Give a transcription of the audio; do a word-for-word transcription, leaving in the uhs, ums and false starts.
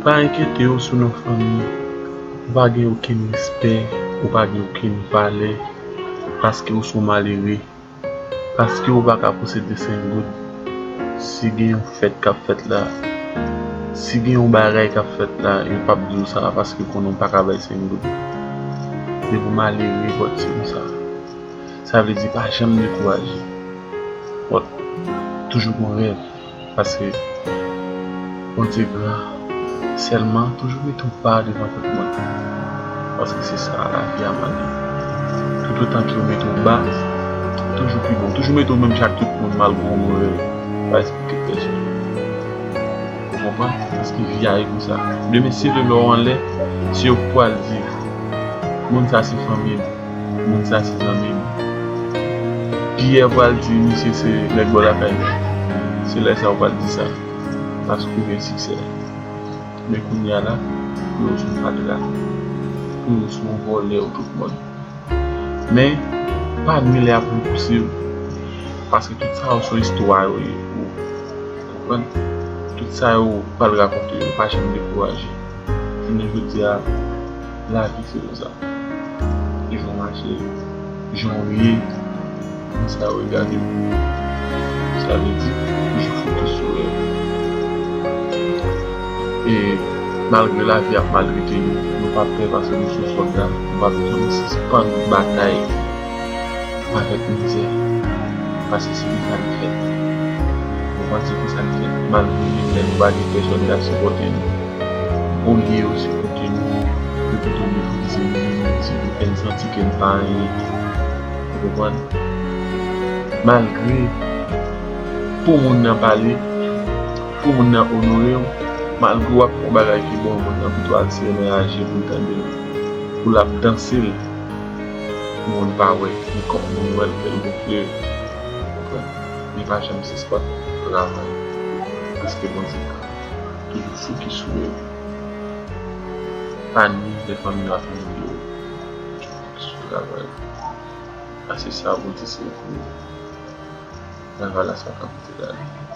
Pa enkyete w sou non fanmi. Ou pa gen okenn respè, ou pa gen okenn valè, paske ou se yon malere, paske ou pa ka posede senk goud. Si gen yon fèt k ap fèt la, si gen yon bagay k ap fèt la, yo p ap di w sa paske konnen w pa ka bay senk goud. Depi w malere, bòt se konsa. Sa vle di pa janm dekouraje. Bòt toujou gon rèv. Paske Bondye gran, sèlman toujou mete w ba devan tout moun. Paske se sa lavi a mande. Toutotan ke w mete w ba, toujou pi bon. Toujou mete w menm jan ak tout moun malgre w gon rèv. Pa respekte pèsonn. Ou konprann? Paske vi a e konsa. Demen si yo te lè w anlè, se yo k pral di, moun sa se fanmi m. Moun sa se zanmi m. Piyè pral di misye se nèg bò lakay mwen. Se lè sa w pral di sa. Paske w gen siksè. Men kounye a la, pou yo se yon fatra. Pou yo se yon vòlè ou tout mòd. Men, pa nwi lè y ap repouse w. Paske tout sa yo se yon istwa yo ye pou ou. Konprann? Tout sa yo pral rakonte yo, pa janm dekouraje. Jounen jodi a, lavi se konsa. Jan w mache, jan w ye, moun sa yo regade w. Sa vle di, toujou fokis sou rèv. E malgre lavi ap maltrete nou, nou pa pè paske nou se sòlda, nou pa bezwen sispann batay avèk mizè. Paske se konsa li fèt. Ou konprann se konsa li fèt. Malgre gen lè nou pa gen pèsonn k ap sipòte nou. Olye yo sipòte nou, yo pito meprize nou, yo di nou fè n santi ke n pa anyen. Ou konprann? Malgre pou moun nan pale, pou moun nan onore w, malgre w ap fè yon bagay ki bon, moun nan pito al sere nan raje pou l tande l, pou l ap danse l, pou moun pa wè, men kòm moun wè l fè l gonfle. Ou konprann? Men pa janm sispann travay. Paske Bondye gran. Toujou fokis sou rèv. Pa nwi lè fanmi w ap imilye w. Toujou fokis sou travay. Pase sa, Bondye se pou travay la sa w ka pote la.